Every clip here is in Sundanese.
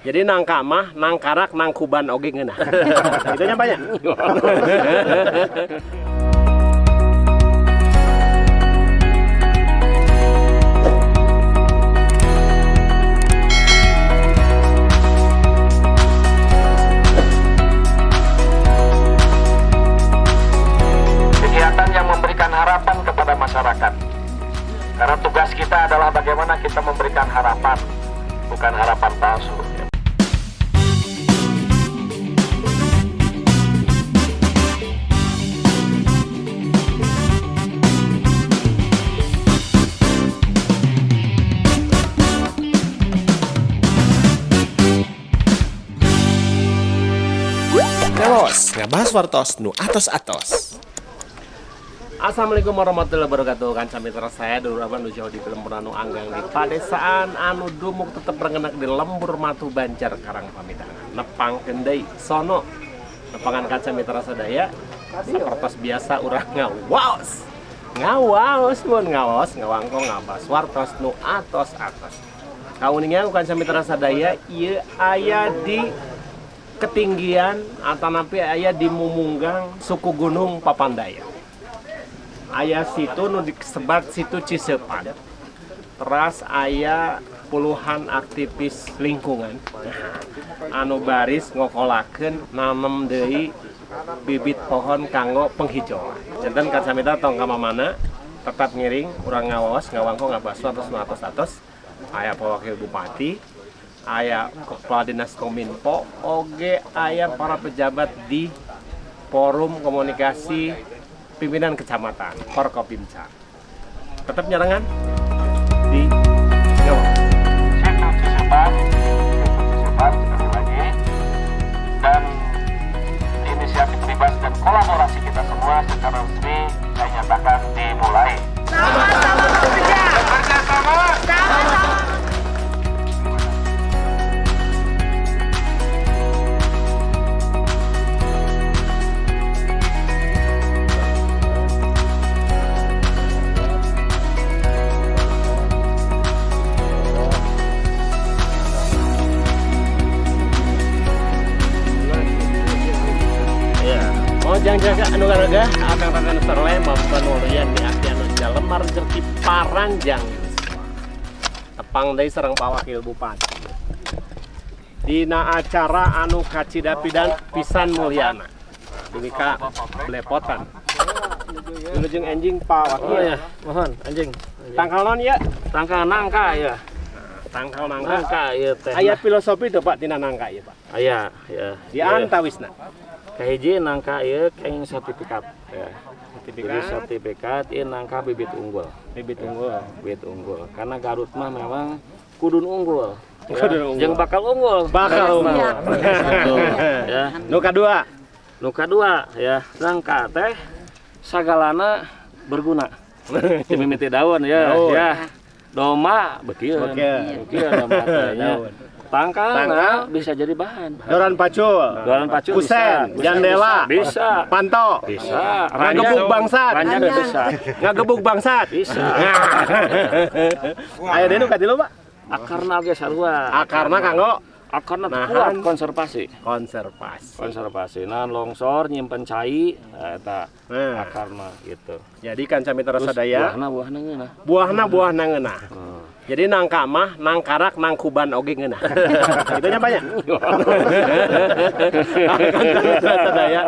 Jadi nangka mah nangkarak nangkuban oge ngeunah. Kitu nya, Pak, nya? Kegiatan yang memberikan harapan kepada masyarakat. Karena tugas kita adalah bagaimana kita memberikan harapan, bukan harapan palsu. Ngawaos, ngabahas wartos nu atos-atos. Assalamualaikum warahmatullahi wabarakatuh. Kanca mitra saya dulur abang nu jauh di film anu anggang di padesaan anu dumuk tetep rengenak di lembur matu Banjar Karang Pamidangan. Nepangkeun deui sono. Nepangan kanca mitra sadaya sapertos biasa urang ngawaos. Ngawaos mun ngawaos ngawangkong ngabahas wartos nu atos-atos. Kauningan kanca mitra sadaya, ieu aya di ketinggian atanapi aya di Mumunggang suku Gunung Papandayan. Aya situ nu disebat Situ Ciseupan. Teras aya puluhan aktivis lingkungan anu baris ngokolakeun nanem deui bibit pohon kanggo penghijauan. Janten kanca mitra tong ka mamana, tetap ngiring urang ngawaos ngawangkong ngabahas wartos nu atos-atos. Aya Pak Wakil Bupati, aya Kepala Dinas Kominfo, oge aya para pejabat di Forum Komunikasi Pimpinan Kecamatan, Forkopimca. Tetap nyarengan di Ngawaos. Situ Ciseupan, Situ Ciseupan sekali lagi, dan inisiatif bebas dan kolaborasi kita semua secara resmi saya nyatakan dimulai. Sama-sama bekerja. Bekerja sama. Sama-sama. Ya, Mojang jaga anu garaga akang tangan serle mampenulian di aki anu jalemar jerti paranjang yuswa. Tepang deui sareng Pak Wakil Bupati. Dina acara anu kacida pidan pisan mulyana. Dugi ka belepotan. Wilujeng enjing, Pak Wakil. Oh ya, mohon anjing. Tangkal naon ya? Tangkal nangka ya. Tangkal nangka. Nangka ieu teh. Aya filosofi teu, Pak, tina nangka ieu, Pak? Aya, ya. Di antawisna. Kahiji nangka ieu kenging sertifikat ya. Sertifikat. Jadi sertifikat ieu nangka bibit unggul. Bibit unggul. Bibit unggul. Karena Garut mah memang kudun unggul. Ya. Kudun unggul. Jeung bakal unggul. Bakal Garut mah. unggul. Gitu, ya. Nu kadua. Nu kadua ya, nangka teh sagalana berguna. Ti mimiti daun ya, Daun. ya. Doma bekieun. Bekieun. Bekieun doma teh nya. Daun. Tangkalna Tangkal. bisa jadi bahan. Doran pacul. Doran pacul Kusen, bisa. jandela. Bisa. Panto. Bisa. Ngagebuk bangsat. Ranjang bisa. Ngagebuk bangsat. Bisa. Aya deui nu katilu, Pak? Akarna oge sarua. Akarna kanggo Akarna Nahan. kuat konservasi. Konservasi. Konservasi. Nah, longsor nyimpen cai, nah, eta Nah. akarna gitu. Jadi kanca mitra Terus sadaya, buahna buahna ngeunah. Buahna buahna ngeunah. Jadi nangka mah nangkarak nangkuban oge ngeunah. Kitu nya, Pak, nya? Kanca mitra sadaya,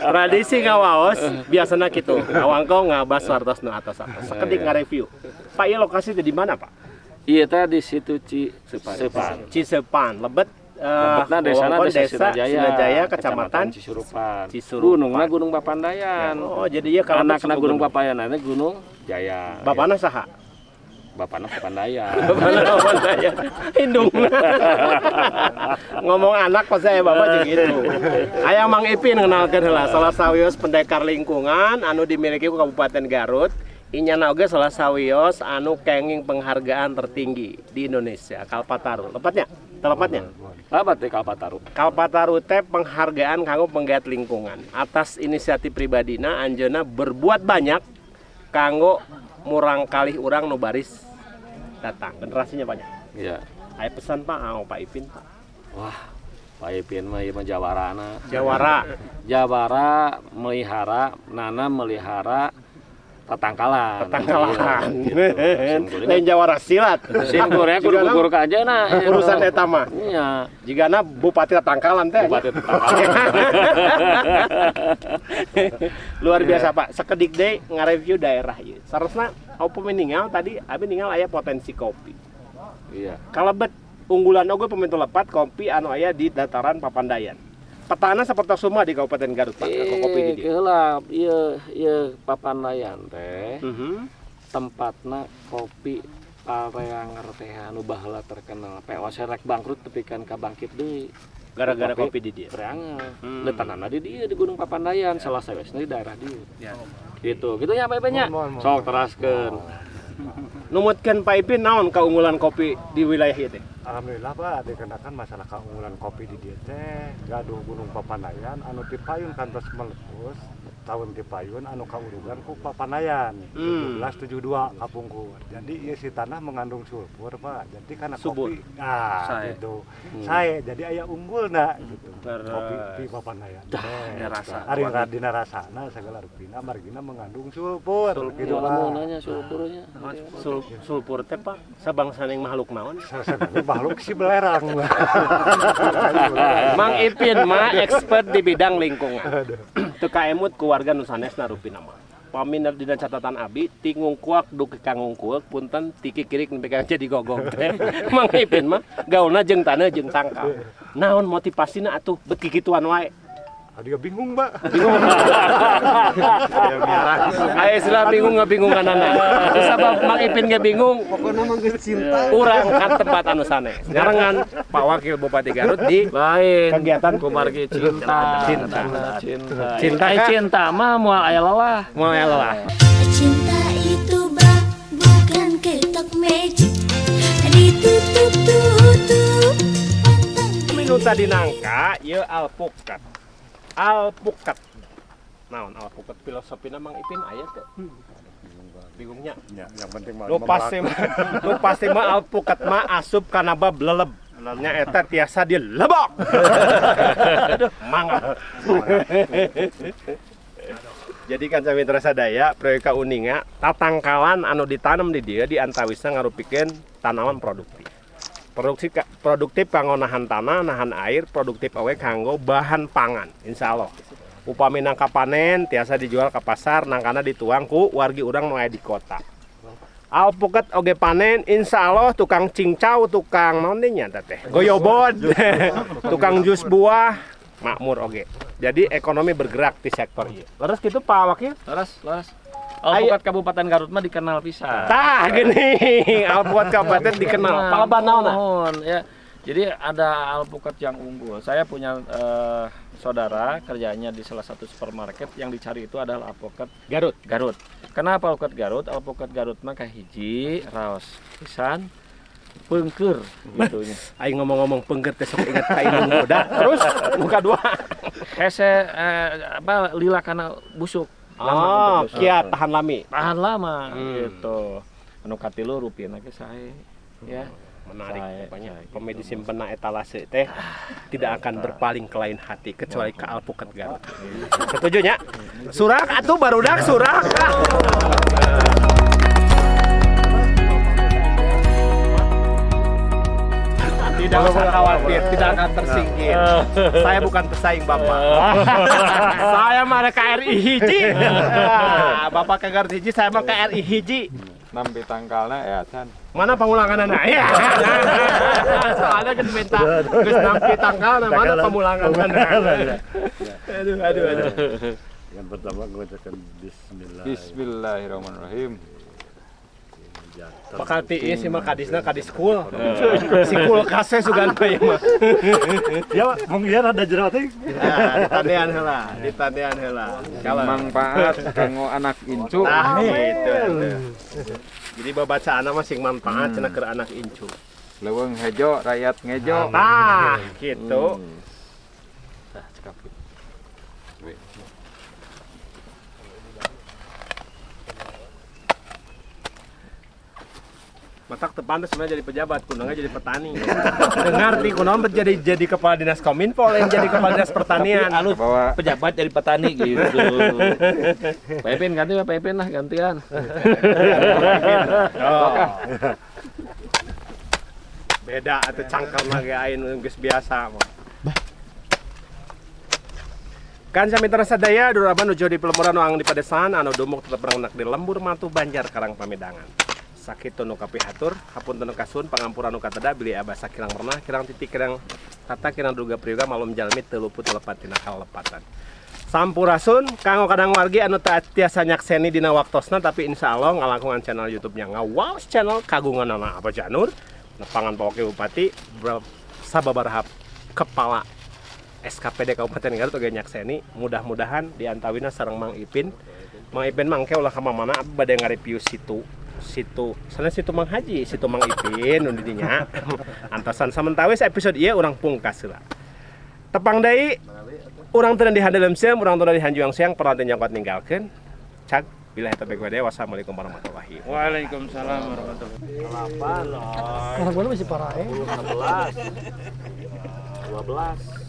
tradisi ngawaos biasana kitu. Ngawangkong ngabahas wartos nu atos-atos. Sakedik ngareview. Pak, ieu lokasi teh di mana, Pak? Iya teh di situ Ciseupan. Ciseupan, lebet Lebetna desana wewengkon Desa Sinajaya, Sinajaya, Kecamatan Cisurupan. Cisurupan. Gunungna Gunung Papandayan. Oh, jadi ieu kalau Anakna Gunung Papandayan Gunung Jaya. Bapana saha? Bapana Papandayan. Bapana Papandayan. Indungna. Ngomong anak pasti aya bapak jeung gitu. Aya Mang Ipin, kenalkeun heula, salah sawios pendekar lingkungan anu dimiliki ku Kabupaten Garut. Inyana oge salah sawios anu kenging penghargaan tertinggi di Indonesia, Kalpataru. Lepatnya? Telepatnya? Apa teh Kalpataru? Kalpataru teh penghargaan kanggo penggiat lingkungan. Atas inisiatif pribadina anjeunna berbuat banyak kanggo murang kalih urang nu baris datang. Generasinya banyak. Iya. Aya pesan, Pak, kanggo Pak Ipin, Pak. Wah, Pak Ipin mah ieu mah jawarana. Jawara. Jawara melihara, nanam melihara tatangkalan. Tatangkalan. Gitu. Lain jawara silat. Sim kuring kudu gugur ka ajeuna. Urusan eta mah. Iya. Jigana bupati tatangkalan teh. Bupati tatangkalan. Luar biasa Pak. Sakedik deui ngareview daerah ieu. Sarasna upami ningal tadi abi ningal aya potensi kopi. Iya. Kalebet unggulan oge pemitu lepat kopi anu aya di dataran Papandayan. Petana seperti semua di Kabupaten Garut Pak, kopi di dieu. Heula, ieu ieu Papandayan teh. Tempatna kopi Pareanger teh anu baheula terkenal. POC rek bangkrut tepikan ka bangkit deui. Gara-gara kopi di dieu. Pareanger. Letanana di dieu di Gunung Papandayan, salah sawesna di daerah dieu. Ya. Gitu. Gitu nya Pak Ipin nya. Sok teraskeun. Numutkeun Pak Ipin naon keunggulan kopi di wilayah ieu teh? Alhamdulillah Pak, dikarenakan masalah keunggulan kopi di dieu teh gaduh Gunung Papandayan anu tipayun kantos meletus tahun tipayun anu kaurugan ku Papandayan 1772 kapungkur. Jadi ieu si tanah mengandung sulfur Pak. Jadi karena subur. Kopi nah gitu. Sae jadi aya unggulna gitu. Kopi di Papandayan. Rasa. Ari dina rasana sagala rupina margina mengandung sulfur gitu Pak. Nanya sulfurnya. Sulfur teh Pak sabangsa yang makhluk naon? Makhluk si belerang. Mang Ipin mah expert di bidang lingkungan. Teu kaemut ku warga nu sanesna rupina mah. Pami dina catatan abi ti ngungkuak dugi ka ngungkuak punten ti kikirik nepi ka jadi gogong teh. Mang Ipin mah gaulna jeung taneuh jeung tangkal. Naon motivasina atuh bet kikituan wae? Aduh bingung, Mbak. Bingung. Ayo istilah bingung ngabingunganana. Sabab Mang Ipin ge bingung. Pokokna mah geus cinta. Urang ka tempat anu sanes. Nyarengan Pak Wakil Bupati Garut di lain kegiatan kumargi cinta. Cinta. Cinta. Cinta, cinta mah moal aya lelah. Moal aya lelah. Cinta itu bukan ketok magic. Ditutup-tutup. Minu tadi nangka ieu alpukat. Alpukat. Naon alpukat filosofina Mang Ipin aya teh? Bingungnya. Ya, yang penting mah lu pasti mah alpukat mah asup kana bab leleb. Nya eta tiasa dilebok. Aduh, mangga. Jadi kan mitra sadaya proyek uninga tatangkalan anu ditanam di dieu di antawisna ngarupikeun tanaman produktif. Produktif kanggo nahan tanah, nahan air, produktif oge kanggo bahan pangan, insya Allah. Upami nangka panen, tiasa dijual ke pasar, nangkana dituang ku wargi urang nu aya di kota. Alpukat oge panen, insya Allah tukang cincau, tukang naon deui nya teh, goyobod, tukang jus buah, makmur oge. Jadi ekonomi bergerak di sektor ieu. Leres kitu Pak Wakil? Leres, leres. Alpukat Kabupaten Garut mah dikenal pisan. Tah gini, alpukat kabupaten dikenal. Palaban naon? Ya. Jadi ada alpukat yang unggul. Saya punya saudara kerjanya di salah satu supermarket yang dicari itu adalah alpukat Garut. Garut. Kenapa alpukat Garut? Alpukat Garut mah kahiji raos pisan pengker gitu nya. Aing ngomong-ngomong pengker teh sok ingat ka indung budak. Terus muka dua. Hese apa lila kana busuk. Lama oh, kiat tahan lami. Tahan lama gitu. Anu katilu rupina ge sae ya. Menarik pokoknya. Pemedi simpen etalase teh tidak akan berpaling ke lain hati kecuali ke alpukat Garut. Setuju nya? Surak atuh barudak surak. Tidak usah khawatir, tidak akan tersingkir. Saya bukan pesaing Bapak. Saya mah ada KRI hiji. Bapak ke Garut hiji, saya mah KRI hiji. Nampi tangkalna ya can. Mana pemulanganana? Ya. Soalnya geus minta geus nampi tangkalna, mana pemulanganana? Aduh, aduh, aduh. Yang pertama gue ucapkan bismillah. Bismillahirrahmanirrahim. Bakal tiis sih mah kadisna kadis kul. Si kulkasnya sugan mah ya mah. Ya mung ieu rada jero teh. Nah, ditandean heula, ditandean heula. Manfaat kanggo anak incu. Nah, gitu. Jadi babacaanna mah sing manfaat cenah keur anak incu. Leuweung hejo, rakyat ngejo. Tah, gitu. Tah cekap. Matak teu pantes sebenarnya jadi pejabat, kuduna jadi petani. Dengar ti kunaon bet jadi kepala dinas Kominfo lain jadi kepala dinas pertanian. Alus Bawa pejabat jadi petani gitu. Pak Ipin ganti, Pak Ipin lah gantian. Oh. Beda atau cangkem lagi ain geus biasa mah. Kan sami sadaya duraban nuju di pelemuran nu di padesaan anu dumuk tetep rengenak di lembur Matu Banjar Karang Pamidangan. Sakitu nu kapihatur, hapunten nu kasuhun, pangampura nu katada, bilih abah sakirang pernah, kirang titik, kirang tata, kirang duga priyoga, malum jalmi teu luput lepat tina kalepatan. Sampurasun kanggo kadang wargi anu teu tiasa nyakseni dina waktosna, tapi insya Allah ngalangkungan channel YouTube-nya Ngawaos Channel kagunganana Abah Janur nepangan Pak Wakil Bupati sababaraha kepala SKPD Kabupaten Garut oge nyakseni, mudah-mudahan diantawina sareng Mang Ipin. Mang Ipin mangke ulah ka mana, abdi bade ngareview situ situ sana, situ Mang Haji, situ Mang Ipin nu di dinya. Antosan samentawis episode ieu urang pungkas heula. Tepang deui urang teu di handeuleum sieum, urang teu di hanjuang siang, pernah nyokot ninggalkeun cag. Billahi taufiq wa hidayah, wassalamualaikum warahmatullahi. Waalaikumsalam warahmatullahi. 8 Karena gue masih parah. 16 12.